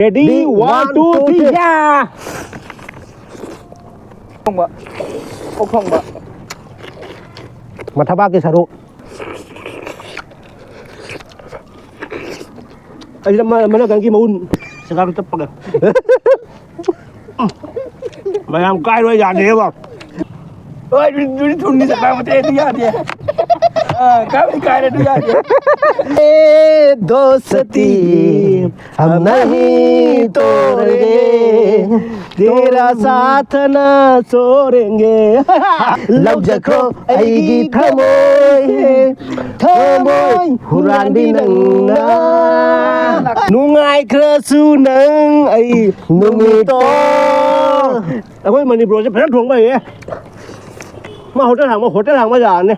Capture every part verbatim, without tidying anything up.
Ready? One, two, three. Yeah! ꯊꯣꯡꯕ꯫ ꯑꯣꯛ ꯊꯣꯡꯕ꯫ ꯃꯊꯕꯥꯛꯀꯤ ꯁꯔꯨ꯫ ꯑꯁꯤꯗ ꯃ-, ꯃꯅꯥꯀꯟꯒꯤ ꯃꯎꯟ ꯁꯦꯒꯥꯏ ꯇꯞꯄꯒ꯫ ꯃꯌꯥꯝ ꯀꯥꯏꯔꯣꯏ ꯌꯥꯗꯦꯕ꯫ ꯍꯣꯏ, ꯑꯗꯨꯗꯤ ꯊꯨꯝꯗꯤ ꯆꯞ ꯃꯇꯦꯛ ꯑꯗꯨ ꯌꯥꯗꯦ꯫ ꯑꯥ, ꯀꯥꯏꯕꯗꯤ ꯀꯥꯏꯔꯦ ꯑꯗꯨ ꯌꯥꯗꯦ꯫ ए दोस्ती हम नहीं तोड़ेंगे, तेरा साथ ना छोड़ेंगे। ꯂꯧꯖꯈ꯭ꯔꯣ ꯑꯩꯒꯤ ꯊꯃꯣꯏ, ꯊꯃꯣꯏ ꯍꯨꯔꯥꯟꯕꯤ ꯅꯪꯅ꯫ ꯅꯨꯡꯉꯥꯏꯈ꯭ꯔꯁꯨ ꯅꯪ ꯑꯩ ꯅꯨꯃꯤꯠꯇꯣ꯫ ꯑꯩꯈꯣꯏ ꯃꯅꯤꯄꯨꯔꯁꯦ ꯐꯖꯅ ꯊꯣꯡꯕ ꯍꯩꯌꯦ꯫ ꯃꯥ ꯍꯣꯇꯦꯜ ꯍꯥꯡꯕ, ꯍꯣꯇꯦꯜ ꯍꯥꯡꯕ ꯌꯥꯔꯅꯤ꯫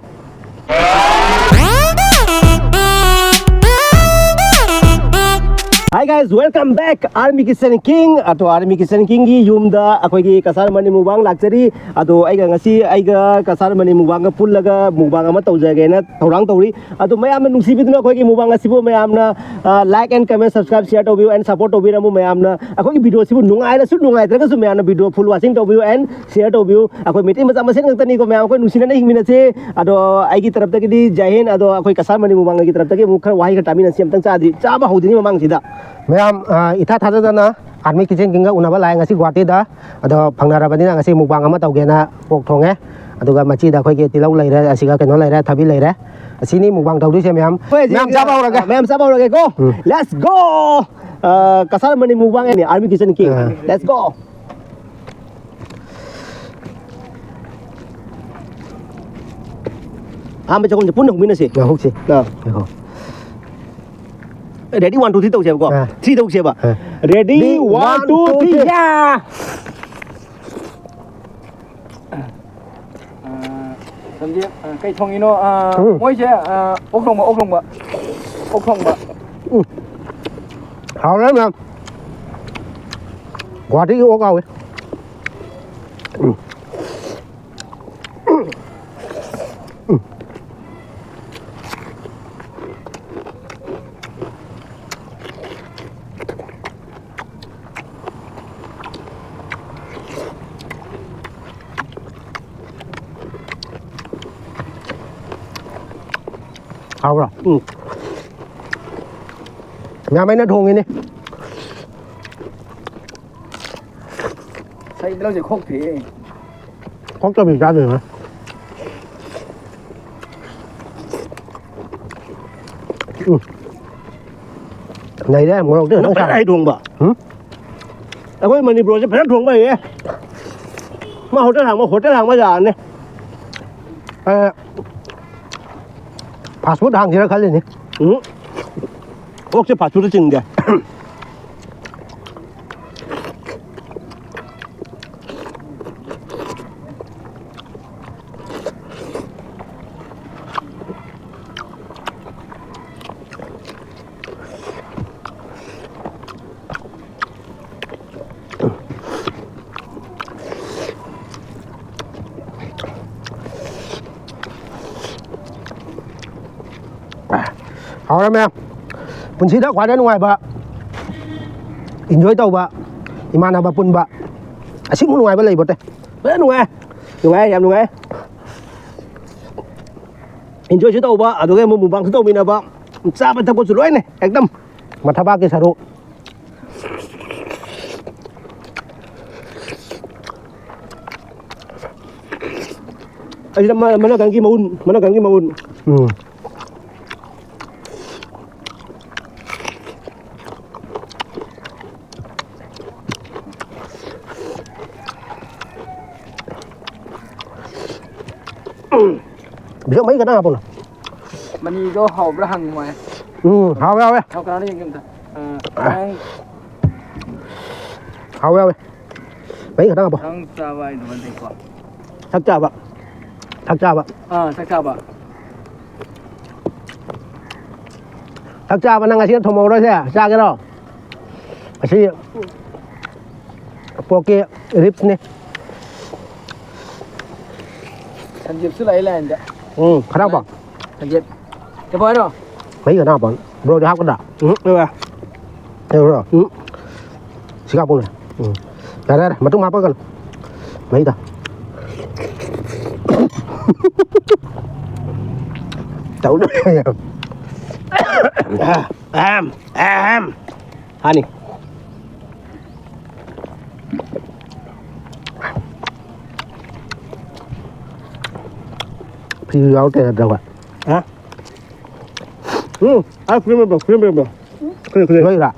Hi guys, welcome back Army Kitchen King꯫ ꯑꯗꯣ Army Kitchen Kingꯒꯤ ꯌꯨꯝꯗ ꯑꯩꯈꯣꯏꯒꯤ ꯀꯁꯥꯔ ꯃꯅꯤ ꯃꯨꯛꯕꯥꯡ ꯂꯥꯛꯆꯔꯤ꯫ ꯑꯗꯣ ꯑꯩꯒ ꯉꯁꯤ ꯑꯩꯒ ꯀꯁꯥꯔ ꯃꯅꯤ ꯃꯨꯛꯕꯥꯡꯒ ꯄꯨꯜꯂꯒ ꯃꯨꯛꯕꯥꯡ ꯑꯃ ꯇꯧꯖꯒꯦꯅ ꯊꯧꯔꯥꯡ ꯇꯧꯔꯤ꯫ ꯑꯗꯣ ꯃꯌꯥꯝꯅ ꯅꯨꯡꯁꯤꯕꯤꯗꯨꯅ ꯑꯩꯈꯣꯏꯒꯤ ꯃꯨꯛꯕꯥꯡ ꯑꯁꯤꯕꯨ ꯃꯌꯥꯝꯅ, ꯑ, like and comment, subscribe, share ꯇꯧꯕꯤꯌꯨ and support ꯇꯧꯕꯤꯔꯝꯃꯨ꯫ ꯃꯌꯥꯝꯅ ꯑꯩꯈꯣꯏꯒꯤ video ꯑꯁꯤꯕꯨ ꯅꯨꯡꯉꯥꯏꯔꯁꯨ ꯅꯨꯡꯉꯥꯏꯇ꯭ꯔꯒꯁꯨ ꯃꯌꯥꯝꯅ video full watching ꯇꯧꯕꯤꯌꯨ and share ꯇꯧꯕꯤꯌꯨ꯫ ꯑꯩꯈꯣꯏ ꯃꯩꯇꯩ ꯃꯆꯥ ꯃꯁꯦꯟ ꯉꯥꯛꯇꯅꯤꯀꯣ ꯃꯌꯥꯝ, ꯑꯩꯈꯣꯏ ꯅꯨꯡꯁꯤꯅꯅ ꯍꯤꯡꯃꯤꯟꯅꯁꯦ꯫ ꯑꯗꯣ ꯑꯩꯒꯤ ꯇꯔꯞꯇꯒꯤꯗꯤ ꯖꯥꯏ ꯍꯤꯟ꯫ ꯑꯗꯣ ꯑꯩꯈꯣꯏ ꯀꯁꯥꯔ ꯃꯅꯤ ꯃꯨꯛꯕꯥꯡꯒꯤ ꯇꯔꯞꯇꯒꯤ ꯑꯃꯨꯛ ꯈꯔ ꯋꯥꯍꯩ ꯈꯔ ꯇꯥꯃꯤꯟꯅꯁꯤ꯫ ꯑꯝꯇꯪ ꯆꯥꯗ꯭ꯔꯤ, ꯆꯥꯕ ꯍꯧꯗ꯭ꯔꯤꯉꯩ ꯃꯃꯥꯡꯁꯤꯗ꯫ ꯃꯌꯥꯝ, ꯑ, ꯏꯊꯥ ꯊꯥꯖꯗꯅ Army Kitchen Kingꯒ ꯎꯅꯕ ꯂꯥꯛꯑꯦ ꯉꯁꯤ ꯒꯨꯍꯥꯇꯤꯗ꯫ ꯑꯗꯣ ꯐꯪꯅꯔꯕꯅꯤꯅ ꯉꯁꯤ ꯃꯨꯛꯕꯥꯡ ꯑꯃ ꯇꯧꯒꯦꯅ ꯑꯣꯛ ꯊꯣꯡꯉꯦ꯫ ꯑꯗꯨꯒ ꯃꯆꯤꯗ ꯑꯩꯈꯣꯏꯒꯤ ꯇꯤꯜꯍꯧ ꯂꯩꯔꯦ, ꯑꯁꯤꯒ ꯀꯩꯅꯣ ꯂꯩꯔꯦ, ꯊꯕꯤ ꯂꯩꯔꯦ꯫ ꯑꯁꯤꯅꯤ ꯃꯨꯛꯕꯥꯡ ꯇꯧꯗꯣꯏꯁꯦ ꯃꯌꯥꯝ꯫ ꯍꯣꯏ, ꯃꯌꯥꯝ ꯆꯥꯕ ꯍꯧꯔꯒꯦ꯫ ꯃꯌꯥꯝ ꯆꯥꯕ ꯍꯧꯔꯒꯦꯀꯣ꯫ ꯎꯝ꯫ Let's go! ꯑ, ꯀꯁꯥꯔ ꯃꯅꯤ ꯃꯨꯛꯕꯥꯡ ꯑꯦꯅꯤ Army Kitchen King꯫ ꯑ꯫ Let's go! ꯑꯍꯥꯟꯕ ꯆꯥꯛꯈꯨꯝꯁꯦ ꯄꯨꯟꯅ ꯍꯨꯛꯃꯤꯟꯅꯁꯦ꯫ ꯑ, ꯍꯨꯛꯁꯤ꯫ ꯑ꯫ ꯉꯥꯏꯈꯣ꯫ Ready, one, two, three ꯇꯧꯁꯦꯕꯀꯣ꯫ ꯑ꯫ Three ꯇꯧꯁꯦꯕ꯫ ꯑ꯫ Ready, one, two, three, yeah! ꯑ, ꯁꯟꯗꯦꯞ, ꯑ, ꯀꯩ ꯊꯣꯡꯉꯤꯅꯣ? ꯑ, ꯎꯝ꯫ ꯃꯣꯏꯁꯦ, ꯑ, ꯑꯣꯛ ꯊꯣꯡꯕ, ꯑꯣꯛ ꯊꯣꯡꯕ, ꯑꯣꯛ ꯊꯣꯡꯕ꯫ ꯎꯝ꯫ ꯍꯥꯎꯔꯦ ꯃꯌꯥꯝ꯫ ꯒꯨꯍꯥꯇꯤꯒꯤ ꯑꯣꯛ ꯍꯥꯎꯋꯦ꯫ ꯎꯝ꯫ ꯎꯝ꯫ ꯍꯥꯎꯕ꯭ꯔꯣ? ꯎꯝ꯫ ꯃꯌꯥꯝ ꯑꯩꯅ ꯊꯣꯡꯉꯤꯅꯦ꯫ ꯁꯩꯗ ꯂꯧꯁꯦ ꯈꯣꯛ ꯊꯤꯛꯑꯦ꯫ ꯈꯣꯛꯇꯕꯤ ꯆꯥꯗꯣꯏꯅꯦ꯫ ꯎꯝ꯫ ꯅꯩꯔꯦ, ꯃꯣꯔꯣꯛꯇꯤ ꯐꯖꯅ ꯅꯪ ꯐꯖꯅ ꯁꯥꯏ꯫ ꯍꯩ ꯊꯣꯡꯕ꯫ ꯎꯝ? ꯑꯩꯈꯣꯏ ꯃꯅꯤꯄꯨꯔꯁꯦ ꯐꯖꯅ ꯊꯣꯡꯕ ꯍꯩꯌꯦ꯫ ꯃꯥ ꯍꯣꯇꯦꯜ ꯍꯥꯡꯕ, ꯍꯣꯇꯦꯜ ꯍꯥꯡꯕ ꯌꯥꯔꯅꯤ꯫ ꯑ, fast food ꯍꯥꯡꯁꯤꯔ ꯈꯜꯂꯤꯅꯤ꯫ ꯎꯝ꯫ ꯑꯣꯛꯁꯦ fast food ꯆꯤꯡꯗꯦ꯫ ꯍꯥꯎꯔꯦ ꯃꯌꯥꯝ꯫ ꯄꯨꯟꯁꯤꯗ ꯈ꯭ꯋꯥꯏꯗꯩ ꯅꯨꯡꯉꯥꯏꯕ, enjoy ꯇꯧꯕ, ꯏꯃꯥꯟꯅꯕ ꯄꯨꯟꯕ, ꯑꯁꯤꯃꯨꯛ ꯅꯨꯡꯉꯥꯏꯕ ꯂꯩꯕꯣꯇꯦ꯫ ꯂꯣꯏꯅ ꯅꯨꯡꯉꯥꯏ꯫ ꯅꯨꯡꯉꯥꯏ, ꯌꯥꯝ ꯅꯨꯡꯉꯥꯏ꯫ Enjoyꯁꯨ ꯇꯧꯕ, ꯑꯗꯨꯒ ꯑꯃꯨꯛ mukbangꯁꯨ ꯇꯧꯃꯤꯟꯅꯕ, ꯆꯥꯕ ꯊꯛꯄꯁꯨ ꯂꯣꯏꯅ ꯑꯦꯛꯗꯝ꯫ ꯃꯊꯕꯥꯛꯀꯤ ꯁꯔꯨꯛ꯫ ꯑꯁꯤꯗ ꯃ-, ꯃꯅꯥꯀꯟꯒꯤ ꯃꯎꯟ, ꯃꯅꯥꯀꯟꯒꯤ ꯃꯎꯟ꯫ ꯎꯝ꯫ ꯕꯤꯁꯣꯛ, ꯃꯍꯤ ꯈꯤꯇꯪ ꯍꯥꯞꯄꯨꯅ꯫ ꯃꯅꯤꯗꯣ ꯍꯥꯎꯕ꯭ꯔꯥ ꯍꯪꯉꯨ ꯍꯥꯏ꯫ ꯎꯝ, ꯍꯥꯎꯋꯦ, ꯍꯥꯎꯋꯦ꯫ ꯍꯥꯎ, ꯀꯅꯥꯅꯣ ꯌꯦꯡꯒꯦ ꯑꯝꯇ? ꯑ, ꯅꯪ ꯍꯥꯎꯋꯦ, ꯍꯥꯎꯋꯦ꯫ ꯃꯍꯤ ꯈꯤꯇꯪ ꯍꯥꯞꯄꯣ꯫ ꯅꯪ ꯆꯥꯕ ꯍꯥꯏꯗꯨꯃ ꯂꯩꯀꯣ꯫ ꯊꯛ ꯆꯥꯕ꯫ ꯊꯛ ꯆꯥꯕ꯫ ꯑꯥ, ꯊꯛ ꯆꯥꯕ꯫ ꯊꯛ ꯆꯥꯕ, ꯅꯪ ꯉꯁꯤ ꯊꯣꯡꯍꯧꯔꯣꯏꯁꯦ? ꯆꯥꯒꯦꯔꯣ? ꯑꯁꯤ porkꯀꯤ ribsꯅꯤ꯫ ꯁꯟꯖꯤꯞꯁꯨ ꯂꯥꯛꯏ ꯂꯥꯏꯟꯗ꯫ ꯎꯝ, ꯈꯔ ꯍꯥꯞꯄꯣ꯫ ꯁꯟꯖꯤꯞ꯫ ꯆꯦꯐꯣ ꯍꯥꯏꯔꯣ? ꯃꯍꯤ ꯈꯤꯇꯪ ꯍꯥꯞꯄꯣ꯫ Broꯗꯤ ꯍꯥꯞꯀꯗ꯭ꯔꯥ? ꯎꯝ, ꯂꯣꯏꯔꯦ꯫ ꯂꯩꯕ꯭ꯔꯣ? ꯎꯝ꯫ ꯁꯤ ꯍꯥꯞꯄꯨꯅꯦ꯫ ꯎꯝ꯫ ꯌꯥꯔꯦ, ꯌꯥꯔꯦ꯫ ꯃꯇꯨꯡ ꯍꯥꯞꯄꯛꯀꯅꯨ꯫ ꯃꯍꯤꯗ꯫ ꯇꯧꯗꯣꯏꯅꯦ꯫ ꯑꯍꯝ, ꯑꯍꯝ꯫ ꯍꯥꯅꯤ꯫ ꯐꯤ ꯌꯥꯎꯗꯦ ꯅꯠꯇ꯭ꯔꯕ? ꯍꯥ? ꯎꯝ, ꯑꯥ, ꯈꯨꯔꯨꯝꯕꯤꯔꯝꯃꯣ, ꯈꯨꯔꯨꯝꯕꯤꯔꯝꯃꯣ꯫ ꯈꯨꯔꯨꯝ, ꯈꯨꯔꯨꯝ꯫ ꯂꯣꯏꯔꯥ?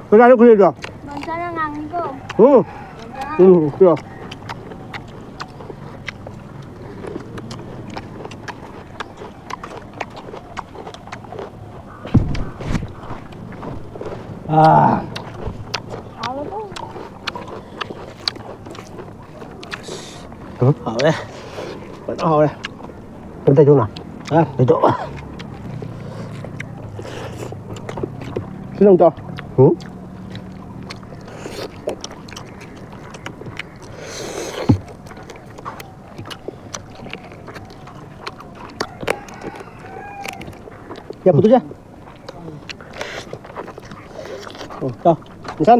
ꯀꯅꯥꯅꯣ ꯈꯨꯔꯨꯝꯃꯤꯗꯣ? ꯅꯣꯟꯆꯥꯅ ꯉꯥꯡꯉꯤꯀꯣ꯫ ꯎꯝ꯫ ꯅꯣꯟꯆꯥꯅ ꯎꯝ, ꯄꯤꯔꯣ꯫ ꯑꯥ꯫ ꯍꯥꯎꯔꯕꯣ? ꯎꯝ? ꯍꯥꯎꯔꯦ꯫ ꯐꯖꯅ ꯍꯥꯎꯔꯦ꯫ ꯑꯝꯇ ꯇꯩꯊꯣꯛꯅ꯫ ꯍꯥ? ꯇꯩꯊꯣꯛ꯫ ꯁꯤꯗ ꯑꯃꯨꯛ ꯆꯥꯎ꯫ ꯎꯝ? ꯌꯥ, ꯄꯨꯊꯣꯛꯁꯦ꯫ ꯑꯣ, ꯆꯥꯎ꯫ ꯅꯤꯁꯥꯟ꯫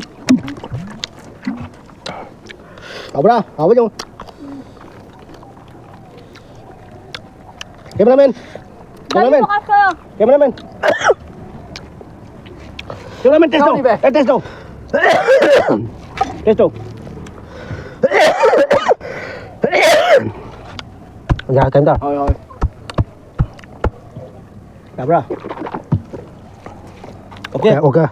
ꯍꯥꯎꯕ꯭ꯔꯥ? ꯍꯥꯎꯕ ꯌꯦꯡꯉꯨ꯫ Cameraman꯫ Cameraman꯫ ꯐꯣꯀꯁ ꯇꯧ꯫ Cameraman꯫ Cameraman, test ꯇꯧ꯫ ꯌꯥꯎꯔꯤꯕ꯫ ꯑꯦ, test ꯇꯧ꯫ Test ꯇꯧ꯫ ꯌꯥ, ꯀꯩꯝ ꯇꯧꯔꯣꯏ꯫ ꯍꯣꯏ, ꯍꯣꯏ꯫ ꯌꯥꯕ꯭ꯔꯥ? OK꯫ Okay, okay.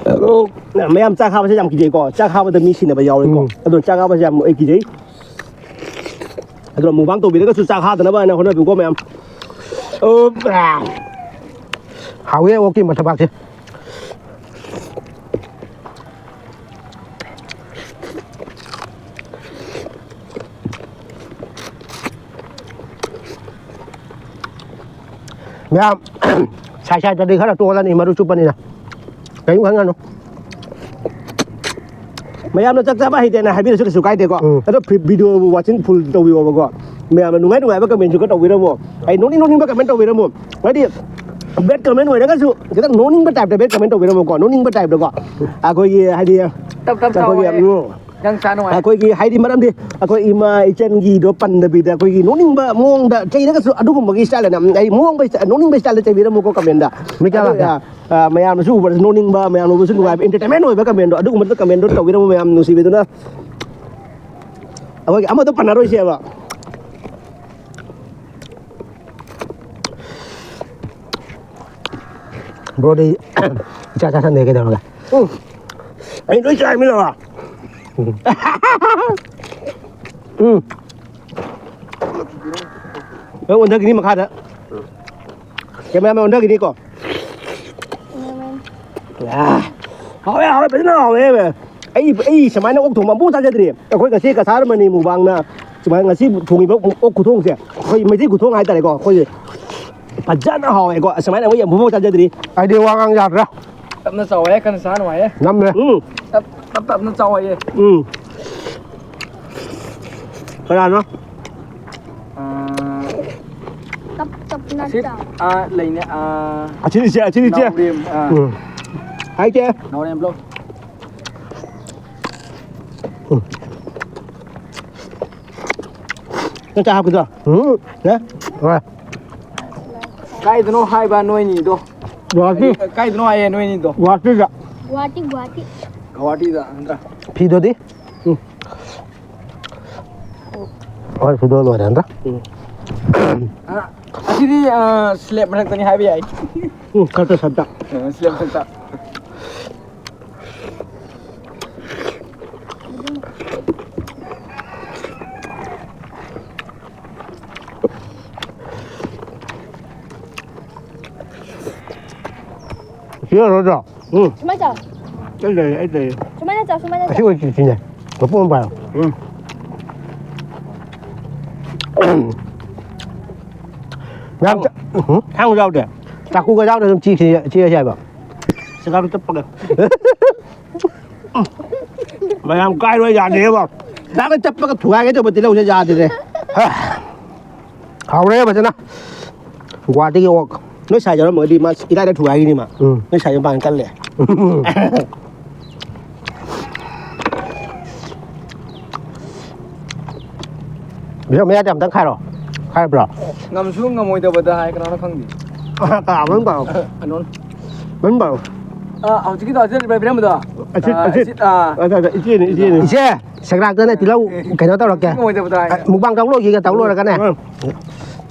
ꯑꯗꯣ ꯃꯌꯥꯝ ꯆꯥꯛ ꯍꯥꯞꯄꯁꯦ ꯌꯥꯝ ꯀꯤꯖꯩꯀꯣ꯫ ꯆꯥꯛ ꯍꯥꯞꯄꯗ ꯃꯤ ꯁꯤꯅꯕ ꯌꯥꯎꯔꯦꯀꯣ꯫ ꯎꯝ꯫ ꯑꯗꯣ ꯆꯥꯛ ꯍꯥꯞꯄꯁꯦ ꯌꯥꯝ ꯑꯩ ꯀꯤꯖꯩ꯫ ꯑꯗꯨꯅ mukbang ꯇꯧꯕꯤꯔꯒꯁꯨ ꯆꯥꯛ ꯍꯥꯞꯇꯅꯕ ꯍꯥꯏꯅ ꯍꯣꯠꯅꯕꯤꯌꯨꯀꯣ ꯃꯌꯥꯝ꯫ ꯑꯣ, ꯑꯥ꯫ ꯍꯥꯎꯋꯦ ꯑꯣꯛꯀꯤ ꯃꯊꯕꯥꯛꯁꯦ꯫ ꯃꯌꯥꯝ, ꯁꯥꯏ ꯁꯥꯏꯗꯗꯤ ꯈꯔ ꯇꯣꯜꯂꯅꯤ, ꯃꯔꯨ ꯆꯨꯞꯄꯅꯤꯅ꯫ ꯀꯔꯤꯝ ꯈꯟꯒꯅꯨ꯫ ꯃꯌꯥꯝꯅ ꯆꯥꯛ ꯆꯥꯕ ꯍꯩꯇꯦꯅ ꯍꯥꯏꯕꯤꯔꯁꯨ ꯀꯩꯁꯨ ꯀꯥꯏꯗꯦꯀꯣ꯫ ꯎꯝ꯫ ꯑꯗꯣ ꯐꯤ-, video watching full ꯇꯧꯕꯤꯌꯣꯕꯀꯣ꯫ ꯃꯌꯥꯝꯅ ꯅꯨꯡꯉꯥꯏ ꯅꯨꯡꯉꯥꯏꯕ comment ꯁꯨ ꯈꯔ ꯇꯧꯕꯤꯔꯝꯃꯣ꯫ ꯑꯩ ꯅꯣꯛꯅꯤꯡ ꯅꯣꯛꯅꯤꯡꯕ comment ꯇꯧꯕꯤꯔꯝꯃꯣ꯫ ꯍꯥꯏꯗꯤ bad comment ꯑꯣꯏꯔꯒꯁꯨ ꯈꯤꯇꯪ ꯅꯣꯛꯅꯤꯡꯕ type ꯇ bad comment ꯇꯧꯕꯤꯔꯝꯃꯣꯀꯣ꯫ ꯅꯣꯛꯅꯤꯡꯕ type ꯇꯀꯣ꯫ ꯑꯩꯈꯣꯏꯒꯤ ꯍꯥꯏꯗꯤ ꯇꯞ ꯇꯞ ꯑꯩꯈꯣꯏꯒꯤ, ꯇꯧꯋꯦ꯫ ꯎꯝ, ꯅꯪ ꯆꯥ ꯅꯨꯡꯉꯥꯏ꯫ ꯑꯩꯈꯣꯏꯒꯤ ꯍꯥꯏꯗꯤ ꯃꯔꯝꯗꯤ ꯑꯩꯈꯣꯏ ꯏꯃꯥ ꯏꯆꯟꯒꯤꯗꯣ ꯄꯟꯗꯕꯤꯗ ꯑꯩꯈꯣꯏꯒꯤ ꯅꯣꯛꯅꯤꯡꯕ ꯃꯑꯣꯡꯗ ꯆꯩꯔꯒꯁꯨ ꯑꯗꯨꯒꯨꯝꯕꯒꯤ ꯁ꯭ꯇꯥꯏꯜ ꯑꯣꯏꯅ ꯑꯩ ꯃꯑꯣꯡꯕ ꯁ꯭ꯇꯥꯏꯜ, ꯅꯣꯛꯅꯤꯡꯕ ꯁ꯭ꯇꯥꯏꯜꯗ ꯆꯩꯕꯤꯔꯝꯃꯨꯀꯣ ꯀꯃꯦꯟꯗ꯫ ꯃꯤ ꯀꯌꯥ ꯑꯗꯨ, ꯂꯥꯛꯀꯦ? ꯑ, ꯑ, ꯃꯌꯥꯝꯅꯁꯨ ꯎꯕꯗꯁꯨ ꯅꯣꯛꯅꯤꯡꯕ, ꯃꯌꯥꯝꯅ ꯎꯕꯁꯨ ꯅꯨꯡꯉꯥꯏꯕ, ꯏꯟꯇꯔꯇꯦꯟꯃꯦꯟ ꯑꯣꯏꯕ ꯀꯃꯦꯟꯗꯣ, ꯑꯗꯨꯒꯨꯝꯕꯗ ꯀꯃꯦꯟꯗꯣ ꯇꯧꯕꯤꯔꯝꯃꯨ ꯃꯌꯥꯝ ꯅꯨꯡꯁꯤꯕꯤꯗꯨꯅ꯫ ꯑꯩꯈꯣꯏꯒꯤ ꯑꯃꯗꯣ ꯄꯟꯅꯔꯣꯏꯁꯦꯕ꯫ ꯕ꯭ꯔꯣꯗꯤ ꯏꯆꯥ ꯆꯥꯁꯟꯗꯦ ꯀꯩꯗꯧꯔꯒꯦ? ꯎꯝ꯫ ꯑꯩ ꯂꯣꯏ ꯆꯥꯏꯃꯤꯅ꯫ ꯎꯝ꯫ ꯎꯝ꯫ ꯅꯪ ꯑꯣꯟꯊꯈꯤꯅꯤ ꯃꯈꯥꯗ꯫ ꯀꯦꯃꯦꯔꯥꯃꯦꯟ ꯑꯣꯟꯊꯈꯤꯅꯤꯀꯣ꯫ ꯑꯥ, ꯍꯥꯎꯋꯦ, ꯍꯥꯎꯋꯦ, ꯐꯖꯅ ꯍꯥꯎꯋꯦ꯫ ꯑꯩ, ꯑꯩ ꯁꯨꯃꯥꯏꯅ ꯑꯣꯛ ꯊꯣꯡꯕ ꯑꯃꯨꯛ ꯆꯥꯖꯗ꯭ꯔꯤ꯫ ꯑꯩꯈꯣꯏ ꯉꯁꯤ ꯀꯁꯥꯔ ꯃꯅꯤ ꯃꯨꯛꯕꯥꯡꯅ ꯁꯨꯃꯥꯏꯅ ꯉꯁꯤ ꯊꯣꯡꯉꯤꯕ ꯑꯣꯛ ꯈꯨꯊꯣꯡꯁꯦ, ꯑꯩꯈꯣꯏ ꯃꯩꯇꯩ ꯈꯨꯊꯣꯡ ꯍꯥꯏꯇꯥꯔꯦꯀꯣ, ꯑꯩꯈꯣꯏꯁꯦ ꯐꯖꯅ ꯍꯥꯎꯋꯦꯀꯣ꯫ ꯑꯁꯨꯃꯥꯏꯅ ꯑꯩꯈꯣꯏ ꯑꯃꯨꯛꯐꯥꯎ ꯆꯥꯖꯗ꯭ꯔꯤ꯫ ꯑꯩꯗꯤ ꯋꯥ ꯉꯥꯡ ꯌꯥꯗ꯭ꯔꯦ꯫ ꯇꯞꯅ ꯆꯥꯎꯋꯦ, ꯀꯟꯅ ꯆꯥ ꯅꯨꯡꯉꯥꯏꯌꯦ꯫ ꯅꯝꯃꯦ꯫ ꯎꯝ꯫ ꯇꯞ, ꯇꯞ, ꯇꯞꯅ ꯆꯥꯎꯋꯦ꯫ ꯎꯝ꯫ ꯀꯅꯥꯅꯣ? ꯑꯥ, ꯇꯞ ꯇꯞꯅ ꯑꯁꯤ, ꯆꯥꯎ꯫ ꯑꯥ, ꯂꯩꯅꯦ, ꯑꯥ, ꯑꯁꯤꯅꯤ ꯏꯆꯦ, ꯑꯁꯤꯅꯤ ꯏꯆꯦ꯫ ꯅꯥꯎꯔꯦꯝ, ꯑꯥ꯫ ꯎꯝ꯫ ꯍꯥꯏ ꯏꯆꯦ꯫ ꯅꯥꯎꯔꯦꯝ ꯕ꯭ꯂꯣꯛ꯫ ꯎꯝ꯫ ꯅꯪ ꯆꯥ ꯍꯥꯞꯀꯗ꯭ꯔꯣ? ꯎꯝ꯫ ꯌꯥ? ꯍꯣꯏ꯫ ꯀꯥꯏꯗꯅꯣ ꯍꯥꯏꯕ ꯅꯣꯏꯅꯤꯗꯣ? ꯒꯨꯍꯥꯇꯤ꯫ ꯀꯥꯏꯗꯅꯣ ꯍꯥꯏꯌꯦ ꯅꯣꯏꯅꯤꯗꯣ? ꯒꯨꯍꯥꯇꯤꯗ꯫ ꯒꯨꯍꯥꯇꯤ, ꯒꯨꯍꯥꯇꯤ꯫ ꯒꯨꯍꯥꯇꯤꯗ ꯅꯠꯇ꯭ꯔꯥ? ꯐꯤꯗꯨꯗꯤ? ꯎꯝ꯫ ꯍꯣꯏ, ꯁꯨꯗꯣ ꯂꯣꯏꯔꯦ ꯅꯠꯇ꯭ꯔꯥ? ꯎꯝ꯫ ꯑ, ꯑꯁꯤꯗꯤ, ꯑ, ꯁ꯭ꯂꯦꯕ ꯃꯊꯛꯇꯅꯤ ꯍꯥꯏꯕ ꯌꯥꯏ꯫ ꯎꯝ, ꯈꯔ ꯈꯔ ꯁꯠꯇ꯫ ꯑ, ꯁ꯭ꯂꯦꯕ ꯃꯊꯛꯇ꯫ ꯁꯤ ꯌꯧꯔꯗ꯭ꯔꯣ? ꯎꯝ꯫ ꯁꯨꯃꯥꯏꯅ ꯆꯥꯎ꯫ ꯑꯩ ꯂꯩꯔꯦ, ꯑꯩ ꯂꯩꯔꯦ꯫ ꯁꯨꯃꯥꯏꯅ ꯆꯥꯎ, ꯁꯨꯃꯥꯏꯅ ꯑꯁꯤ ꯆꯥꯎ꯫ ꯑꯣꯏ ꯆꯤꯛꯁꯤꯅꯦ꯫ ꯃꯄꯨꯡ ꯑꯃ ꯄꯥꯏꯌꯣ꯫ ꯎꯝ꯫ ꯌꯥꯝ ꯆ-, ꯎꯝ꯫ ꯊꯥꯡ ꯌꯥꯎꯗꯦ꯫ ꯆꯥꯀꯨꯒ ꯌꯥꯎꯗꯅ ꯑꯗꯨꯝ ꯆꯤꯛꯁꯤ-, ꯆꯤꯛꯑꯁꯤ ꯍꯥꯏꯕ꯫ ꯆꯒꯥꯅ ꯆꯞꯄꯒ꯫ ꯃꯌꯥꯝ ꯀꯥꯏꯔꯣꯏ ꯌꯥꯗꯦꯕ꯫ ꯆꯒꯥꯅ ꯆꯞꯄꯒ ꯊꯨꯒꯥꯏꯒꯦ ꯇꯧꯕ ꯇꯤꯜꯍꯧꯁꯦ ꯌꯥꯗꯦꯅꯦ꯫ ꯍꯥꯎꯔꯦ ꯐꯖꯅ꯫ ꯒꯨꯍꯥꯇꯤꯒꯤ ꯑꯣꯛ꯫ ꯅꯣꯏ ꯁꯥꯏ ꯌꯥꯎꯔꯝꯃꯒꯗꯤ ꯃꯥ ꯏꯔꯥꯏꯗ ꯊꯨꯒꯥꯏꯈꯤꯅꯤ ꯃꯥ꯫ ꯎꯝ꯫ ꯅꯣꯏ ꯁꯥꯏ ꯃꯄꯥꯟ ꯀꯜꯂꯦ꯫ ꯕꯤꯁꯣ, ꯃꯌꯥꯗ ꯑꯝꯇꯪ ꯈꯥꯏꯔꯣ꯫ ꯈꯥꯏꯕ꯭ꯔꯣ? ꯉꯝꯁꯨ ꯉꯝꯃꯣꯏꯗꯕꯗ ꯍꯥꯏ, ꯀꯅꯥꯅꯣ ꯈꯪꯗꯦ꯫ ꯀꯅꯥ? ꯃꯃꯤꯡ ꯄꯥꯔꯣ꯫ ꯑꯅꯣꯟ꯫ ꯃꯃꯤꯡ ꯄꯥꯔꯣ꯫ ꯑ, ꯍꯧꯖꯤꯛꯀꯤꯗꯣ ꯑꯁꯤꯗ ꯄꯤꯔꯝꯕꯗꯣ? ꯑꯁꯤꯠ, ꯑ, ꯑꯁꯤꯠ꯫ ꯑꯁꯤꯠ, ꯑ꯫ ꯑꯗ, ꯑꯗ, ꯏꯆꯦꯅꯤ, ꯏꯆꯦꯅꯤ꯫ ꯏꯆꯦ, ꯁꯦꯒ꯭ꯔꯥꯛꯇꯅꯦ ꯇꯤꯜꯍꯧ ꯀꯩꯅꯣ ꯇꯧꯔꯛꯀꯦ꯫ ꯉꯝꯃꯣꯏꯗꯕꯗ ꯍꯥꯏ꯫ ꯑ, ꯃꯨꯛꯕꯥꯡ ꯇꯧ ꯂꯣꯏꯈꯤꯒꯦ, ꯇꯧ ꯂꯣꯏꯔꯒꯅꯦ꯫ ꯎꯝ꯫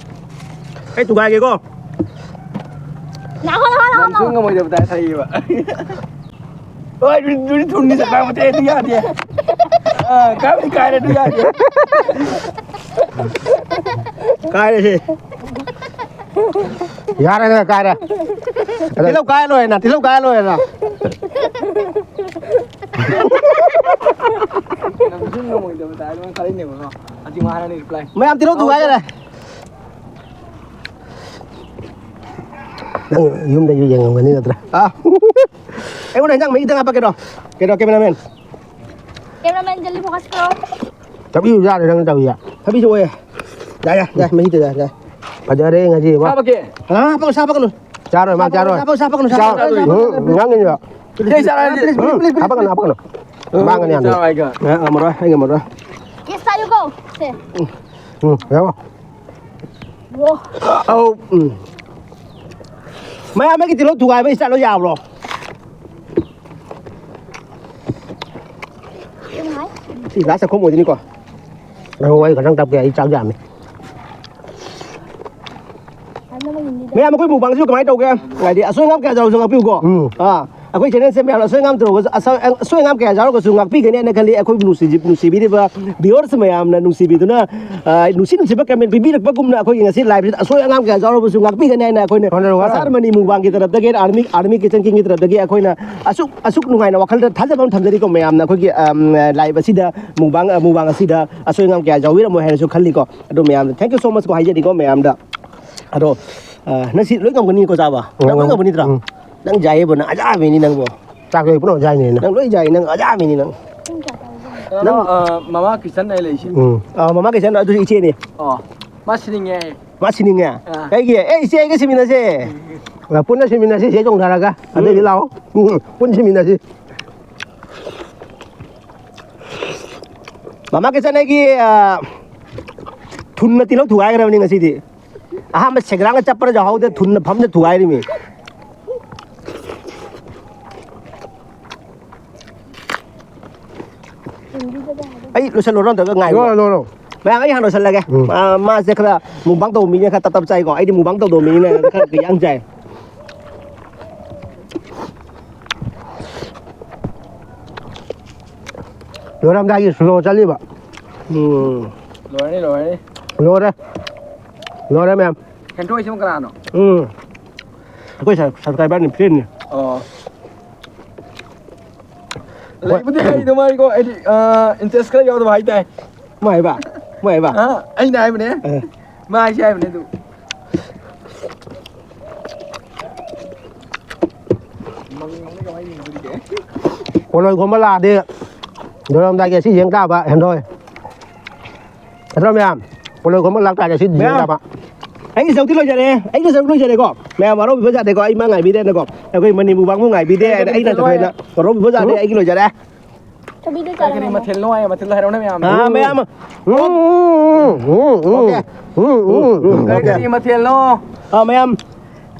ꯑꯩ ꯊꯨꯒꯥꯏꯒꯦꯀꯣ꯫ ꯂꯥꯛꯑꯣ, ꯂꯥꯛꯑꯣ, ꯂꯥꯛꯑꯣ, ꯉꯝꯁꯨ ꯂꯥꯛꯑꯣ꯫ ꯉꯝꯃꯣꯏꯗꯕꯗ ꯍꯥꯏ ꯊꯩꯌꯦꯕ꯫ ꯍꯣꯏ, ꯑꯗꯨꯗꯤ, ꯑꯗꯨꯗꯤ ꯊꯨꯝꯗꯤ ꯆꯠꯄ ꯌꯥꯗꯦ, ꯑꯗꯨ ꯌꯥꯗꯦ꯫ ꯑ, ꯀꯥꯏꯕꯗꯤ ꯀꯥꯏꯔꯦ, ꯑꯗꯨ ꯌꯥꯗꯦ꯫ ꯀꯥꯏꯔꯦ ꯁꯤ꯫ ꯌꯥꯔꯦ, ꯀꯥꯏꯔꯦ꯫ ꯇꯤꯜꯍꯧ ꯀꯥꯏ ꯂꯣꯏꯔꯦꯅ, ꯇꯤꯜꯍꯧ ꯀꯥꯏ ꯂꯣꯏꯔꯦꯅ꯫ ꯉꯝꯁꯨ ꯉꯝꯃꯣꯏꯗꯕ ꯇꯥꯏ, ꯑꯗꯨꯃꯥꯏꯅ ꯈꯜꯂꯤꯅꯦꯕꯀꯣ꯫ ꯍꯧꯖꯤꯛ ꯃꯥ ꯍꯥꯏꯔꯅꯤ reply꯫ ꯃꯌꯥꯝ ꯇꯤꯜꯍꯧ ꯊꯨꯒꯥꯏꯈꯔꯦ꯫ ꯅꯪ ꯌꯨꯝꯗꯁꯨ ꯌꯦꯡꯉꯝꯒꯅꯤ ꯅꯠꯇ꯭ꯔꯥ? ꯑꯥ꯫ ꯑꯩꯉꯣꯟꯗ ꯍꯦꯟꯖꯥꯡ ꯃꯍꯤ ꯈꯤꯇꯪ ꯍꯥꯞꯄꯛꯀꯦꯔꯣ? ꯀꯩꯅꯣ, cameraman? Cameraman, ꯖꯜꯗꯤ focus ꯀꯔꯣ꯫ ꯆꯥꯕꯤꯌꯨ, ꯌꯥꯔꯦ, ꯅꯪ ꯆꯥꯕꯤ ꯌꯥ-, ꯆꯥꯕꯤꯁꯨ ꯑꯣꯏꯌꯦ꯫ ꯌꯥ, ꯌꯥ, ꯌꯥ, ꯃꯍꯤꯗꯣ, ꯌꯥ, ꯌꯥ꯫ ꯐꯖꯔꯦ ꯉꯁꯤ, ꯋꯥ꯫ ꯍꯥꯞꯄꯛꯀꯦ? ꯑꯥ, ꯍꯥꯞꯄꯛꯀꯅꯨ, ꯍꯥꯞꯄꯛꯀꯅꯨ꯫ ꯆꯥꯔꯣꯏ, ꯃꯥ ꯆꯥꯔꯣꯏ꯫ ꯍꯥꯞꯄꯛꯀꯅꯨ, ꯍꯥꯞꯄꯛꯀꯅꯨ, ꯆꯥ-, ꯍꯥꯞꯄꯛꯀꯅꯨ, ꯍꯥꯞꯄꯛꯀꯅꯨ꯫ ꯎꯝ, ꯉꯥꯡꯉꯤꯅꯦꯕ꯫ ꯁꯤꯗꯩ ꯆꯥꯔꯗꯤ please, please, please, please, please. ꯍꯥꯞꯄꯛꯀꯅꯨ, ꯍꯥꯞꯄꯛꯀꯅꯨ꯫ ꯃꯥꯡꯒꯅꯤ ꯌꯥꯝꯅ꯫ ꯆꯥꯔꯣꯏ, ꯑꯩꯒ꯫ ꯑ, ꯉꯝꯃꯔꯣꯏ, ꯑꯩ ꯉꯝꯃꯔꯣꯏ꯫ Yes, sir, you go. ꯁꯦ꯫ ꯎꯝ, ꯌꯥꯔꯣ? ꯋꯥ꯫ ꯑꯧ, ꯎꯝ꯫ ꯃꯌꯥꯝ ꯑꯃꯒꯤ ꯇꯤꯜꯍꯧ ꯊꯨꯒꯥꯏꯕ style ꯗꯣ ꯌꯥꯕ꯭ꯔꯣ? ꯁꯤ last ꯆꯥꯛꯈꯨꯝ ꯑꯣꯏꯗꯣꯏꯅꯤꯀꯣ꯫ ꯉꯥꯏꯈꯣ, ꯑꯩ ꯈꯇꯪ ꯇꯞꯀꯦ, ꯑꯩ ꯆꯥꯛ ꯌꯥꯝꯃꯤ꯫ ꯃꯌꯥꯝ, ꯑꯩꯈꯣꯏ mukbang ꯁꯤꯕꯨ ꯀꯃꯥꯏꯅ ꯇꯧꯒꯦ? ꯍꯥꯏꯗꯤ ꯑꯁꯣꯏ ꯑꯉꯥꯝ ꯀꯌꯥ ꯌꯥꯎꯔꯁꯨ ꯉꯥꯛꯄꯤꯌꯨꯀꯣ꯫ ꯎꯝ꯫ ꯑꯥ, ꯑꯩꯈꯣꯏ channel ꯁꯦ ꯃꯌꯥꯝ ꯑꯁꯣꯏ ꯑꯉꯥꯝ ꯇꯧꯔꯒꯁꯨ, ꯑꯁꯣꯏ, ꯑꯁꯣꯏ ꯑꯉꯥꯝ ꯀꯌꯥ ꯌꯥꯎꯔꯒꯁꯨ ꯉꯥꯛꯄꯤꯒꯅꯤ ꯍꯥꯏꯅ ꯈꯜꯂꯤ꯫ ꯑꯩꯈꯣꯏꯕꯨ ꯅꯨꯡꯁꯤꯖꯤ-, ꯅꯨꯡꯁꯤꯕꯤꯔꯤꯕ viewers ꯃꯌꯥꯝꯅ ꯅꯨꯡꯁꯤꯕꯤꯗꯨꯅ, ꯑ, ꯅꯨꯡꯁꯤ ꯅꯨꯡꯁꯤꯕ comment ꯄꯤꯕꯤꯔꯛꯄꯒꯨꯝꯅ ꯑꯩꯈꯣꯏꯒꯤ ꯉꯁꯤ live ꯁꯤꯗ ꯑꯁꯣꯏ ꯑꯉꯥꯝ ꯀꯌꯥ ꯌꯥꯎꯔꯕꯁꯨ ꯉꯥꯛꯄꯤꯒꯅꯤ ꯍꯥꯏꯅ ꯑꯩꯈꯣꯏꯅ ꯍꯣꯠꯅꯔꯨ, ꯍꯣꯠꯅꯔꯨ꯫ Star Money mukbang ꯒꯤ ꯇꯔꯞꯇꯒꯤ, Army, Army Kitchen King ꯒꯤ ꯇꯔꯞꯇꯒꯤ ꯑꯩꯈꯣꯏꯅ ꯑꯁꯨꯛ, ꯑꯁꯨꯛ ꯅꯨꯡꯉꯥꯏꯅ ꯋꯥꯈꯜꯗ ꯊꯥꯖꯕ ꯑꯃ ꯊꯝꯖꯔꯤꯀꯣ ꯃꯌꯥꯝꯅ꯫ ꯑꯩꯈꯣꯏꯒꯤ, ꯑꯝ, live ꯑꯁꯤꯗ mukbang, mukbang ꯑꯁꯤꯗ ꯑꯁꯣꯏ ꯑꯉꯥꯝ ꯀꯌꯥ ꯌꯥꯎꯕꯤꯔꯝꯃꯣꯏ ꯍꯥꯏꯅꯁꯨ ꯈꯜꯂꯤꯀꯣ꯫ ꯑꯗꯣ ꯃꯌꯥꯝꯗ thank you so much ꯀꯣ ꯍꯥꯏꯖꯔꯤꯀꯣ ꯃꯌꯥꯝꯗ꯫ ꯑꯗꯣ, ꯑ, ꯅꯪ ꯁꯤ ꯂꯣꯏ ꯉꯝꯒꯅꯤꯀꯣ ꯆꯥꯕ? ꯅꯪ ꯂꯣꯏ ꯉꯝꯒꯅꯤ꯫ ꯉꯝꯒꯅꯤ ꯅꯠꯇ꯭ꯔꯥ? ꯎꯝ꯫ ꯅꯪ ꯌꯥꯏꯌꯦꯕꯣ, ꯅꯪ ꯑꯖꯥꯕꯤꯅꯤ ꯅꯪꯕꯣ꯫ ꯆꯥꯛ ꯂꯣꯏ ꯄꯨꯟꯅ ꯑꯣꯖꯥꯅꯤꯅ꯫ ꯅꯪ ꯂꯣꯏ ꯌꯥꯏ, ꯅꯪ ꯑꯖꯥꯕꯤꯅꯤ ꯅꯪ꯫ ꯅꯪ, ꯑ, ꯃꯃꯥ ꯀꯤꯆꯟ ꯑꯩ ꯂꯩꯁꯦ꯫ ꯎꯝ꯫ ꯑ, ꯃꯃꯥ ꯀꯤꯆꯟ ꯑꯗꯨꯁꯨ ꯏꯆꯦꯅꯤ꯫ ꯑꯣ, ꯃꯥ ꯁꯤꯅꯤꯡꯉꯦ ꯍꯥꯏꯌꯦ꯫ ꯃꯥ ꯁꯤꯅꯤꯡꯉꯦ? ꯑ꯫ ꯀꯩꯒꯤ? ꯑꯦ, ꯏꯆꯦ ꯑꯩꯒ ꯁꯤꯃꯤꯟꯅꯁꯦ꯫ ꯎꯝ꯫ ꯑ, ꯄꯨꯟꯅ ꯁꯤꯃꯤꯟꯅꯁꯤ, ꯏꯆꯦ ꯆꯣꯡꯊꯔꯒ꯫ ꯑꯗꯩꯗꯤ ꯎꯝ꯫ ꯂꯥꯛꯑꯣ꯫ ꯎꯝ, ꯄꯨꯟꯅ ꯁꯤꯃꯤꯟꯅꯁꯤ꯫ ꯃꯃꯥ ꯀꯤꯆꯟ ꯑꯩꯒꯤ, ꯑ, ꯊꯨꯟꯅ ꯇꯤꯜꯍꯧ ꯊꯨꯒꯥꯏꯈ꯭ꯔꯕꯅꯤ ꯉꯁꯤꯗꯤ꯫ ꯑꯍꯥꯟꯕ ꯁꯦꯒ꯭ꯔꯥꯡꯒ ꯆꯞꯄꯅ ꯌꯥꯎꯍꯧꯗꯦ, ꯊꯨꯟꯅ ꯐꯝꯅ ꯊꯨꯒꯥꯏꯔꯤꯃꯤ꯫ ꯑꯩ ꯂꯣꯏꯁꯜꯂꯨꯔꯣ, ꯅꯠꯇ꯭ꯔꯒ ꯉꯥꯏꯈꯣ? ꯂꯣꯏꯔꯣ, ꯂꯣꯏꯔꯣ꯫ ꯃꯌꯥꯝ, ꯑꯩ ꯍꯥꯟꯅ ꯂꯣꯏꯁꯜꯂꯒꯦ꯫ ꯎꯝ꯫ ꯃꯥ-, ꯃꯥꯁꯦ ꯈꯔ ꯃꯨꯛꯕꯥꯡ ꯇꯧꯕ ꯃꯤꯅ ꯈꯔ ꯇꯞ ꯇꯞ ꯆꯥꯏꯀꯣ, ꯑꯩꯗꯤ ꯃꯨꯛꯕꯥꯡ ꯇꯧꯗꯕ ꯃꯤꯅ ꯈꯔ ꯌꯥꯡ ꯆꯥꯏ꯫ ꯂꯣꯏꯔꯝꯗꯥꯏꯒꯤ slow ꯆꯠꯂꯤꯕ꯫ ꯎꯝ꯫ ꯂꯣꯏꯔꯅꯤ, ꯂꯣꯏꯔꯅꯤ꯫ ꯂꯣꯏꯔꯦ꯫ ꯂꯣꯏꯔꯦ, ꯃꯌꯥꯝ꯫ ꯍꯦꯟꯊꯣꯛꯏꯁꯤꯕꯨ ꯀꯅꯥꯅꯣ? ꯎꯝ꯫ ꯑꯩꯈꯣꯏ sub-, subscriberꯅꯤ, friendꯅꯤ꯫ ꯑꯣ꯫ ꯍꯣꯏ꯫ ꯂꯩꯕꯨꯗꯤ ꯂꯩꯗꯣ ꯃꯥꯏꯀꯣ, ꯑꯩꯗꯤ, ꯑ, interest ꯈꯔ ꯌꯥꯎꯗꯕ ꯍꯥꯏꯇꯥꯔꯦ꯫ ꯃꯣꯏ ꯍꯥꯏꯕ? ꯃꯣꯏ ꯍꯥꯏꯕ? ꯑ, ꯑꯩꯅ ꯍꯥꯏꯕꯅꯦ꯫ ꯑ꯫ ꯃꯥ ꯍꯥꯏꯁꯦ ꯍꯥꯏꯕꯅꯦ ꯑꯗꯨ꯫ ꯃꯪ ꯑꯃꯅ ꯀꯃꯥꯏꯅ ꯌꯦꯡꯗꯣꯔꯤꯒꯦ? ꯄꯣꯂꯣꯏ ꯈꯣꯝꯕ ꯂꯥꯛꯑꯗꯤ ꯂꯣꯏꯔꯝꯗꯥꯏꯒꯤ ꯑꯁꯤ ꯌꯦꯡ ꯇꯥꯕ, ꯍꯦꯟꯗꯣꯏ꯫ ꯅꯠꯇ꯭ꯔꯣ ꯃꯌꯥꯝ? ꯄꯣꯂꯣꯏ ꯈꯣꯝꯕ ꯂꯥꯛꯇꯥꯔꯗꯤ ꯑꯁꯤ ꯌꯦꯡ ꯃꯌꯥꯝ, ꯇꯥꯕ꯫ ꯑꯩꯒꯤ ꯁꯔꯨꯛꯇꯤ ꯂꯣꯏꯖꯔꯦ, ꯑꯩꯒꯤ ꯁꯔꯨꯛ ꯂꯣꯏꯖꯔꯦꯀꯣ꯫ ꯃꯌꯥꯝ ꯋꯥꯔꯧꯕꯤꯕ ꯌꯥꯗꯦꯀꯣ, ꯑꯩ ꯃꯥ ꯉꯥꯏꯕꯤꯗꯦꯅꯀꯣ꯫ ꯑꯩꯈꯣꯏ ꯃꯅꯤꯄꯨꯔ ꯃꯨꯛꯕꯥꯡꯕꯨ ꯉꯥꯏꯕꯤꯗꯦ, ꯀꯔꯤ, ꯀꯔꯤ ꯑꯩꯅ ꯊꯣꯏꯅ ꯋꯥꯔꯧꯕꯤꯕ ꯌꯥꯗꯦ, ꯎꯝ꯫ ꯑꯩꯒꯤ ꯂꯣꯏꯖꯔꯦ꯫ ꯀꯔꯤ ꯀꯔꯤ ꯃꯊꯦꯜꯅꯣ ꯍꯥꯏ, ꯃꯊꯦꯜꯗꯣ ꯍꯥꯏꯔꯛꯎꯅꯦ ꯃꯌꯥꯝ꯫ ꯑꯥ, ꯃꯌꯥꯝ꯫ ꯎꯝ, ꯎꯝ, ꯎꯝ, ꯎꯝ, ꯎꯝ, ꯎꯝ, ꯎꯝ, ꯀꯔꯤ ꯎꯝ꯫ ꯀꯔꯤ ꯃꯊꯦꯜꯅꯣ? ꯑꯥ, ꯃꯌꯥꯝ,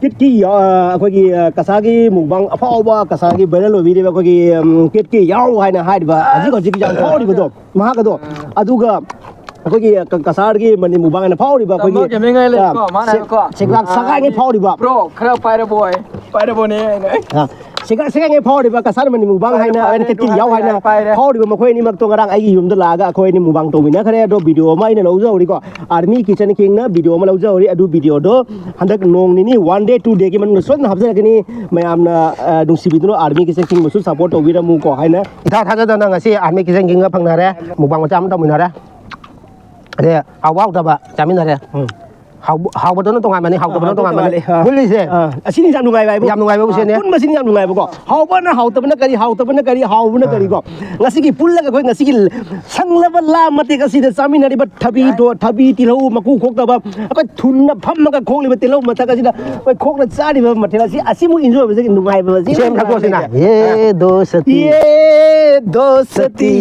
ꯀꯤꯠꯀꯤ, ꯑꯥ, ꯑꯩꯈꯣꯏꯒꯤ, ꯑꯥ, ꯀꯁꯥꯒꯤ ꯃꯨꯛꯕꯥꯡ ꯑꯐꯥꯎꯕ, ꯀꯁꯥꯒꯤ viral ꯑꯣꯏꯕꯤꯔꯤꯕ ꯑꯩꯈꯣꯏꯒꯤ, ꯎꯝ, ꯀꯤꯠꯀꯤ ꯌꯥꯎ ꯍꯥꯏꯅ ꯍꯥꯏꯔꯤꯕ ꯍꯧꯖꯤꯛ ꯍꯧꯖꯤꯛ ꯌꯥꯝ ꯐꯥꯎꯔꯤꯕꯗꯣ, ꯃꯍꯥꯛ ꯑꯗꯣ, ꯑꯥ꯫ ꯑꯗꯨꯒ ꯑꯩꯈꯣꯏꯒꯤ ꯀ-, ꯀꯁꯥꯔꯒꯤ ꯃꯅꯤ ꯃꯨꯛꯕꯥꯡ ꯍꯥꯏꯅ ꯐꯥꯎꯔꯤꯕ ꯑꯩꯈꯣꯏꯒꯤ, ꯇꯝꯕ ꯒꯦꯃꯤꯡ ꯍꯥꯏ ꯂꯩꯀꯣ, ꯑꯥ, ꯃꯥꯅ ꯁꯦ-, ꯍꯥꯏꯕꯀꯣ꯫ ꯁꯦꯒ꯭ꯔꯥꯛ ꯑꯥ, ꯁꯒꯥꯏꯉꯩ ꯍꯥꯏꯗꯤ, ꯐꯥꯎꯔꯤꯕ꯫ Bro, ꯈꯔ ꯄꯥꯏꯔꯕꯣ ꯍꯥꯏ, ꯄꯥꯏꯔꯕꯣꯅꯦ ꯍꯥꯏꯅ꯫ ꯑꯥ, ꯁꯦꯒ꯭ꯔꯥꯛ ꯁꯒꯥꯏꯉꯩ ꯐꯥꯎꯔꯤꯕ ꯀꯁꯥꯔ ꯃꯅꯤ ꯃꯨꯛꯕꯥꯡ ꯄꯥꯏꯔꯦ, ꯍꯥꯏꯅ, ꯄꯥꯏꯔꯦ, ꯍꯥꯏꯅ, ꯀꯤꯠꯀꯤ ꯌꯥꯎ ꯍꯥꯏꯅ ꯄꯥꯏꯔꯦ꯫ ꯐꯥꯎꯔꯤꯕ ꯃꯈꯣꯏ ꯑꯅꯤꯃꯛꯇꯣ ꯉꯔꯥꯡ ꯑꯩꯒꯤ ꯌꯨꯝꯗ ꯂꯥꯛꯑꯒ ꯑꯩꯈꯣꯏ ꯑꯅꯤ ꯃꯨꯛꯕꯥꯡ ꯇꯧꯃꯤꯟꯅꯈ꯭ꯔꯦ꯫ ꯑꯗꯣ video ꯑꯃ ꯑꯩꯅ ꯂꯧꯖꯍꯧꯔꯤꯀꯣ, Army Kitchen Kingꯅ video ꯑꯃ ꯂꯧꯖꯍꯧꯔꯤ꯫ ꯑꯗꯨ videoꯗꯣ ꯍꯟꯗꯛ ꯅꯣꯡ ꯅꯤꯅꯤ, one day, two dayꯒꯤ ꯃꯅꯨꯡꯗ ꯁꯣꯏꯗꯅ ꯍꯥꯞꯆꯔꯛꯀꯅꯤ꯫ ꯃꯌꯥꯝꯅ, ꯑ, ꯅꯨꯡꯁꯤꯕꯤꯗꯨꯅ Army Kitchen Kingꯕꯨꯁꯨ support ꯇꯧꯕꯤꯔꯝꯃꯨꯀꯣ ꯍꯥꯏꯅ꯫ ꯏꯊꯥ ꯊꯥꯖꯗꯅ ꯉꯁꯤ Army Kitchen Kingꯒ ꯐꯪꯅꯔꯦ, ꯃꯨꯛꯕꯥꯡ ꯃꯆꯥ ꯑꯃ ꯇꯧꯃꯤꯟꯅꯔꯦ꯫ ꯑꯗꯩ ꯍꯥꯎꯕ ꯍꯥꯎꯇꯕ ꯆꯥꯃꯤꯟꯅꯔꯦ꯫ ꯎꯝ꯫ ꯍꯥꯎꯕ- ꯍꯥꯎꯕꯗꯨꯅ ꯇꯣꯉꯥꯟꯕꯅꯤ, ꯍꯥꯎꯇꯕꯅ ꯍꯥꯎꯇꯕ ꯇꯣꯉꯥꯟꯕꯅꯤ꯫ ꯇꯣꯉꯥꯟꯂꯦ꯫ ꯑꯥ꯫ ꯄꯨꯜꯂꯤꯁꯦ ꯑꯥ, ꯑꯁꯤꯅꯤ ꯌꯥꯝ ꯅꯨꯡꯉꯥꯏꯕ ꯍꯥꯏꯕꯨ꯫ ꯌꯥꯝ ꯅꯨꯡꯉꯥꯏꯕ ꯎꯆꯦꯅꯦ꯫ ꯑꯥ, ꯄꯨꯟꯕꯁꯤꯅ ꯌꯥꯝ ꯅꯨꯡꯉꯥꯏꯕꯀꯣ꯫ ꯍꯥꯎꯕꯅ ꯍꯥꯎꯇꯕꯅ ꯀꯔꯤ, ꯍꯥꯎꯇꯕꯅ ꯀꯔꯤ, ꯍꯥꯎꯕꯅ ꯀꯔꯤꯀꯣ꯫ ꯉꯁꯤꯒꯤ ꯄꯨꯜꯂꯒ ꯑꯩꯈꯣꯏ ꯉꯁꯤꯒꯤ ꯁꯪꯂꯕ ꯂꯥ ꯃꯇꯦꯛ ꯑꯁꯤꯗ ꯆꯥꯃꯤꯟꯅꯔꯤꯕ ꯊꯕꯤ ꯊꯣ- ꯊꯕꯤ, ꯇꯤꯜꯍꯧ ꯃꯀꯨ ꯈꯣꯛꯇꯕ, ꯑꯩꯈꯣꯏ ꯊꯨꯝꯅ ꯐꯝꯃꯒ ꯈꯣꯛꯂꯤꯕ ꯇꯤꯜꯍꯧ ꯃꯊꯛ ꯑꯁꯤꯗ ꯑꯩꯈꯣꯏ ꯈꯣꯛꯅ ꯆꯥꯔꯤꯕ ꯃꯊꯦꯜ ꯑꯁꯤ, ꯑꯁꯤꯃꯨꯛ enjoy ꯑꯣꯏꯕꯁꯤꯒꯤ ꯅꯨꯡꯉꯥꯏꯕ ꯑꯁꯤ ꯏꯁꯩ ꯑꯃ ꯁꯛꯄꯁꯤꯅ, "ये दोस्ती, ये दोस्ती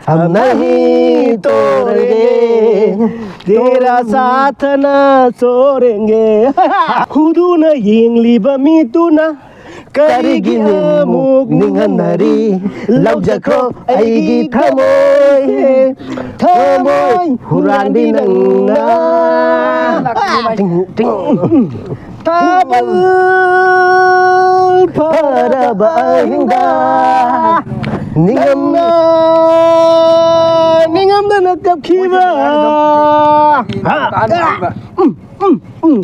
हम नहीं तोड़ेंगे, तेरा साथ ना छोड़ेंगे." ꯈꯨꯗꯨꯅ ꯌꯦꯡꯂꯤꯕ ꯃꯤꯇꯨꯅ ꯀꯔꯤꯒꯤ ꯑꯃꯨꯛ ꯅꯤꯡꯍꯟꯅꯔꯤ? ꯂꯧꯖꯈ꯭ꯔꯣ ꯑꯩꯒꯤ ꯊꯃꯣꯏ, ꯊꯃꯣꯏ ꯍꯨꯔꯥꯟꯕꯤ ꯅꯪꯅ꯫ ꯊꯥꯕꯜ ꯐꯔꯕ ꯑꯍꯤꯡꯗ ꯅꯤꯡꯉꯝꯅ, ꯅꯤꯡꯉꯝꯗꯅ ꯀꯞꯈꯤꯕ꯫ ꯎꯝ, ꯎꯝ, ꯎꯝ꯫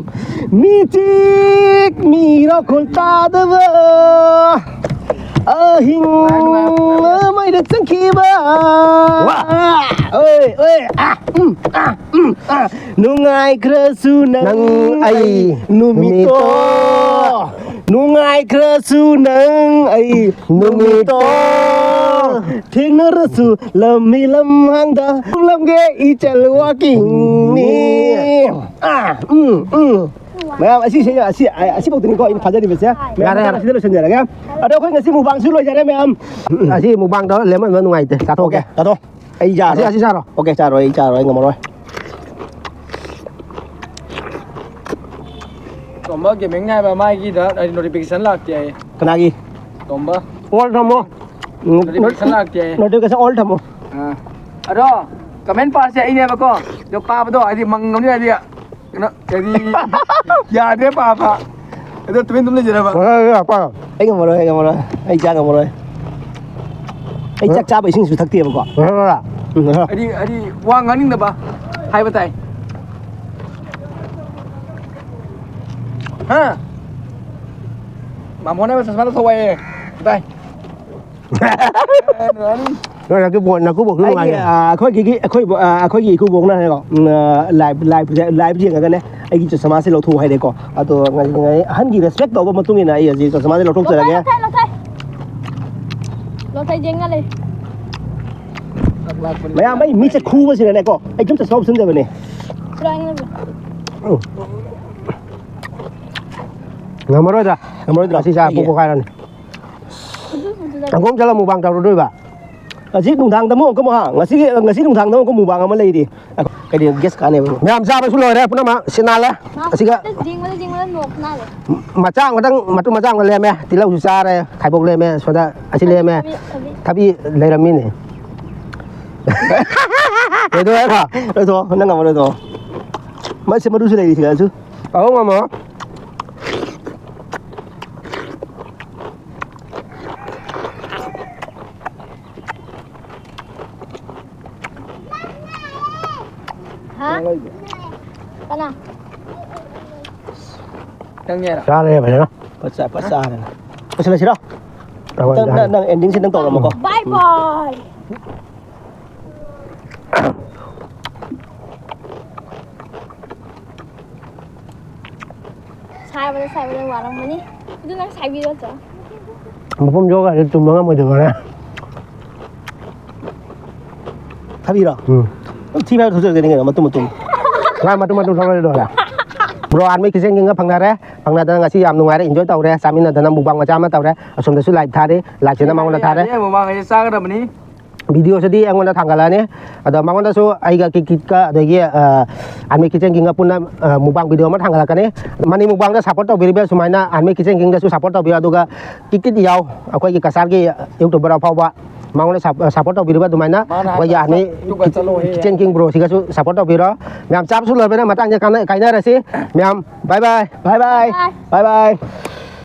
ꯃꯤꯆꯤꯛ ꯃꯤꯔꯥꯈꯣꯜ ꯇꯥꯗꯕ ꯑꯍꯤꯡ ꯃꯩꯗ ꯆꯪꯈꯤꯕ꯫ ꯋꯥ! ꯑꯣꯏ, ꯑꯣꯏ, ꯑꯥ, ꯎꯝ, ꯑꯥ, ꯎꯝ, ꯑꯥ꯫ ꯅꯨꯡꯉꯥꯏꯈ꯭ꯔꯁꯨ ꯅꯪ ꯅꯪ ꯑꯩ ꯑꯩ ꯅꯨꯃꯤꯠꯇꯣ꯫ ꯅꯨꯃꯤꯠꯇꯣ꯫ ꯅꯨꯡꯉꯥꯏꯈ꯭ꯔꯁꯨ ꯅꯪ ꯑꯩ ꯅꯨꯃꯤꯠꯇꯣ꯫ ꯅꯨꯃꯤꯠꯇꯣ꯫ ꯊꯦꯡꯅꯔꯁꯨ ꯂꯝꯕꯤ ꯂꯝꯍꯥꯡꯗ ꯂꯝꯒꯦ ꯏꯆꯜ walking ꯅꯤ꯫ ꯑꯥ, ꯎꯝ, ꯎꯝ꯫ ꯃꯌꯥꯝ ꯑꯁꯤꯁꯦ, ꯑꯁꯤ, ꯑꯁꯤꯐꯥꯎꯗꯅꯤꯀꯣ ꯑꯩꯅ ꯐꯥꯖꯔꯤꯕꯁꯦ꯫ ꯃꯌꯥꯝ ꯌꯥꯔꯦ, ꯌꯥꯔꯦ꯫ ꯑꯁꯤꯗ ꯂꯣꯏꯁꯤꯟꯖꯔꯒꯦ꯫ ꯑꯗꯣ ꯑꯩꯈꯣꯏ ꯉꯁꯤ mukbangꯁꯨ ꯂꯣꯏꯖꯔꯦ ꯃꯌꯥꯝ꯫ ꯑꯁꯤ mukbangꯗꯣ ꯂꯦꯃꯟꯕ ꯅꯨꯡꯉꯥꯏꯇꯦ꯫ ꯆꯥꯊꯣꯛꯑꯣ꯫ Okay, ꯆꯥꯊꯣꯛꯑꯣ꯫ ꯑꯩ ꯆꯥꯔꯣꯏ꯫ ꯑꯁꯤ, ꯑꯁꯤ ꯆꯥꯔꯣ꯫ Okay, ꯆꯥꯔꯣꯏ, ꯑꯩ ꯆꯥꯔꯣꯏ, ꯑꯩ ꯉꯝꯃꯔꯣꯏ꯫ ꯇꯣꯝꯕ gaming ꯍꯥꯏꯕ ꯃꯥꯒꯤꯗ ꯑꯩ notification ꯂꯥꯛꯇꯦ ꯍꯥꯏꯌꯦ꯫ ꯀꯅꯥꯒꯤ? ꯇꯣꯝꯕ꯫ All ꯊꯝꯃꯣ꯫ Notification ꯂꯥꯛꯇꯦ ꯍꯥꯏꯌꯦ꯫ Notification all ꯊꯝꯃꯣ꯫ ꯑꯥ꯫ ꯑꯗꯣ comment ꯄꯥꯁꯦ ꯑꯩꯅꯦꯕꯀꯣ꯫ ꯑꯗꯣ ꯄꯥꯕꯗꯣ ꯍꯥꯏꯗꯤ ꯃꯪꯉꯝꯅꯤ ꯍꯥꯏꯗꯤ ꯀꯩꯅꯣ ꯍꯥꯏꯗꯤ ꯌꯥꯗ꯭ꯔꯦ ꯄꯥꯕ꯫ ꯑꯗꯣ ꯇꯨꯃꯤꯟ ꯑꯗꯨꯝ ꯂꯩꯖꯔꯕ꯫ ꯍꯣꯏ, ꯍꯣꯏ, ꯍꯣꯏ, ꯄꯥꯎ꯫ ꯑꯩ ꯉꯝꯃꯔꯣꯏ, ꯑꯩ ꯉꯝꯃꯔꯣꯏ꯫ ꯑꯩ ꯆꯥ ꯉꯝꯃꯔꯣꯏ꯫ ꯑꯩ ꯆꯥꯛ ꯆꯥꯕ ꯏꯁꯤꯡꯁꯨ ꯊꯛꯇꯦꯕꯀꯣ꯫ ꯍꯣꯏ, ꯍꯣꯏ, ꯍꯣꯏ꯫ ꯎꯝ, ꯍꯣꯏ꯫ ꯍꯥꯏꯗꯤ, ꯍꯥꯏꯗꯤ ꯋꯥ ꯉꯥꯡꯅꯤꯡꯗꯕ ꯍꯥꯏꯕ ꯇꯥꯏ꯫ ꯍꯥ? ꯃꯥꯃꯣꯅ ꯆꯁꯃꯥꯗꯣ ꯊꯧ ꯍꯥꯏꯌꯦ꯫ ꯇꯥꯏ꯫ ꯑꯦ, ꯅꯨꯡꯉꯥꯏꯅꯤ꯫ ꯅꯣꯏ ꯅꯀꯨꯕꯣꯛ, ꯅꯀꯨꯕꯣꯛꯁꯨ ꯑꯩꯒꯤ, ꯅꯨꯡꯉꯥꯏꯌꯦ꯫ ꯑ, ꯑꯩꯈꯣꯏꯒꯤ, ꯑꯩꯈꯣꯏ ꯕꯣ-, ꯑ, ꯑꯩꯈꯣꯏꯒꯤ ꯏꯀꯨꯕꯣꯛꯅ ꯍꯥꯏꯔꯦꯀꯣ, ꯎꯝ, ꯑ, live, live, live ꯌꯦꯡꯉꯒꯅꯦ, "ꯑꯩꯒꯤ ꯆꯁꯃꯥꯁꯦ ꯂꯧꯊꯣꯛꯎ" ꯍꯥꯏꯔꯦꯀꯣ꯫ ꯑꯗꯣ ꯉ-, ꯉ-, ꯑꯍꯟꯒꯤ respect ꯇꯧꯕ ꯃꯇꯨꯡ ꯏꯟꯅ ꯑꯩ ꯍꯧꯖꯤꯛ ꯆꯁꯃꯥꯁꯦ ꯂꯧꯊꯣꯛꯆꯔꯒꯦ꯫ ꯂꯧꯊꯣꯛ, ꯂꯧꯊꯣꯛ, ꯂꯧꯊꯣꯛ꯫ ꯂꯧꯊꯣꯛ, ꯌꯦꯡꯉ ꯂꯩ꯫ ꯃꯌꯥꯝ, ꯑꯩ ꯃꯤꯠꯁꯦ ꯈꯨꯕꯁꯤꯅꯅꯦꯀꯣ, ꯑꯩ ꯁꯨꯝ ꯆꯁꯃꯥ ꯎꯞꯁꯟꯗꯕꯅꯦ꯫ ꯄꯨꯔꯥ ꯌꯦꯡꯉ ꯂꯩ꯫ ꯎꯝ꯫ ꯉꯝꯃꯔꯣꯏꯗ꯫ ꯉꯝꯃꯔꯣꯏꯗ꯭ꯔꯣ? ꯑꯁꯤ ꯆꯥ ꯀꯩꯒꯤ? ꯄꯨꯛ ꯄꯣꯛꯈꯥꯏꯔꯅꯤ꯫ ꯑꯗꯨ, ꯑꯗꯨꯗ ꯀꯥꯡꯈꯣꯡ ꯆꯠꯂ mukbang ꯇꯧꯔꯨꯗꯣꯏꯕ? ꯉꯁꯤ ꯅꯨꯡꯗꯥꯡꯗ ꯑꯃꯨꯛ, ꯑꯃꯨꯛ, ꯍꯥ? ꯉꯁꯤꯒꯤ, ꯉꯁꯤ ꯅꯨꯡꯗꯥꯡꯗ ꯑꯃꯨꯛ mukbang ꯑꯃ ꯂꯩꯔꯤ꯫ ꯀꯩꯅꯣ, gas ꯀꯥꯟꯅꯩꯕ꯫ ꯃꯌꯥꯝ ꯆꯥꯕꯁꯨ ꯂꯣꯏꯔꯦ ꯄꯨꯝꯅꯃꯛ, ꯁꯤꯠ ꯅꯥꯜꯂꯦ꯫ ꯃꯥ ꯑꯁꯤꯒ ꯌꯦꯡꯕꯗ, ꯌꯦꯡꯕꯗ ꯅꯣꯛꯄ ꯅꯥꯜꯂꯦ꯫ ꯃꯆꯥ ꯑꯃꯈꯛꯇꯪ, ꯃꯇꯨꯝ ꯃꯆꯥ ꯑꯃꯈꯛ ꯂꯦꯝꯃꯦ, ꯇꯤꯜꯍꯧꯁꯨ ꯆꯥꯔꯦ, ꯈꯥꯏꯕꯣꯛ ꯂꯦꯝꯃꯦ, ꯁꯣꯝꯗ ꯑꯁꯤ ꯂꯦꯝꯃꯦ, ꯊꯕꯤ, ꯊꯕꯤ꯫ ꯊꯕꯤ ꯂꯩꯔꯝꯃꯤꯅꯦ꯫ ꯂꯣꯏꯗꯧꯔꯦ ꯍꯥꯏꯔꯣ? ꯂꯣꯏꯊꯣꯛꯑꯣ, ꯅꯪ ꯉꯝꯃ ꯂꯣꯏꯊꯣꯛꯑꯣ꯫ ꯃꯁꯤ ꯃꯔꯨꯁꯨ ꯂꯩꯔꯤ ꯁꯤꯗꯁꯨ꯫ ꯑꯍꯨꯝ ꯑꯃ꯫ ꯍꯥ? ꯀꯅꯥ? ꯅꯪꯅꯦꯔꯣ? ꯆꯥꯔꯦ ꯐꯖꯅ꯫ ꯐꯖ-, ꯐꯖꯔꯦ꯫ ꯂꯣꯏꯁꯤꯜꯂꯁꯤꯔꯣ? ꯇꯧꯔꯁꯤ, ꯅꯪ, ꯅꯪ, ꯇꯧꯔꯁꯤ꯫ ꯅꯪ ending ꯁꯦ ꯅꯪ ꯇꯧꯔꯝꯃꯣꯀꯣ꯫ Bye bye꯫ ꯁꯥꯏꯕꯗ, ꯁꯥꯏꯕꯗ ꯋꯥꯔꯝꯃꯅꯤ꯫ ꯑꯗꯨ ꯅꯪ ꯁꯥꯏꯕꯤꯔꯣ, ꯆꯣ꯫ ꯃꯄꯨꯝ ꯌꯣꯛꯑꯒ ꯇꯨꯝꯕ ꯉꯝꯃꯣꯏꯗꯕꯅꯦ꯫ ꯊꯕꯤꯔꯣ? ꯎꯝ꯫ ꯑꯗꯨꯝ ꯊꯤꯕ ꯍꯥꯏꯕ ꯊꯣꯛꯆꯔꯛꯀꯅꯤ ꯀꯩꯅꯣ, ꯃꯇꯨꯝ ꯃꯇꯨꯝ꯫ ꯉꯥ ꯃꯇꯨꯝ ꯃꯇꯨꯝ ꯊꯣꯛꯂꯛꯑꯗꯤ ꯂꯣꯏꯔꯦ꯫ Bro, Army Kitchen King ꯒ ꯐꯪꯅꯔꯦ꯫ ꯐꯪꯅꯗꯅ ꯉꯁꯤ ꯌꯥꯝ ꯅꯨꯡꯉꯥꯏꯔꯦ, enjoy ꯇꯧꯔꯦ, ꯆꯥꯃꯤꯟꯅꯗꯅ mukbang ꯃꯆꯥ ꯑꯃ ꯇꯧꯔꯦ꯫ ꯑꯁꯣꯝꯗꯁꯨ live ꯊꯥꯔꯤ, live ꯁꯤꯅ ꯃꯉꯣꯟꯗ ꯊꯥꯔꯦ꯫ ꯑꯦ, ꯃꯃꯥꯡ ꯑꯩ ꯆꯥꯒꯗꯕꯅꯤ꯫ Video ꯁꯤꯗꯤ ꯑꯩꯉꯣꯟꯗ ꯊꯥꯡꯒꯠꯂꯛꯑꯅꯤ꯫ ꯑꯗꯣ ꯃꯉꯣꯟꯗꯁꯨ ꯑꯩꯒ ꯀꯤꯠ ꯀꯤꯠꯀ ꯑꯗꯒꯤ, ꯑ, Army Kitchen King ꯒ ꯄꯨꯟꯅ, ꯑ, mukbang video ꯑꯃ ꯊꯥꯡꯒꯠꯂꯛꯀꯅꯤ꯫ Money mukbang ꯗ support ꯇꯧꯕꯤꯔꯤꯕ ꯁꯨꯃꯥꯏꯅ Army Kitchen King ꯗꯁꯨ support ꯇꯧꯕꯤꯌꯨ꯫ ꯑꯗꯨꯒ ꯀꯤꯠ ꯀꯤꯠ ꯌꯥꯎ, ꯑꯩꯈꯣꯏꯒꯤ ꯀꯁꯥꯔꯒꯤ YouTuber ꯑꯐꯥꯎꯕ, ꯃꯉꯣꯟꯗ sup-, support ꯇꯧꯕꯤꯔꯤꯕ ꯑꯗꯨꯃꯥꯏꯅ ꯃꯥꯅ ꯑꯩꯈꯣꯏꯒꯤ ꯍꯥꯏꯕ Army ꯇꯨꯒ ꯆꯠꯂꯣ ꯍꯦ꯫ Kitchen King bro ꯁꯤꯒꯁꯨ support ꯇꯧꯕꯤꯔꯣ꯫ ꯃꯌꯥꯝ ꯆꯥꯕꯁꯨ ꯂꯣꯏꯕꯅ ꯃꯇꯥꯡꯁꯤꯗ ꯀꯥꯟꯅ-, ꯀꯥꯏꯅꯔꯁꯤ꯫ ꯃꯌꯥꯝ bye bye꯫ Bye bye꯫ Bye꯫ Bye bye꯫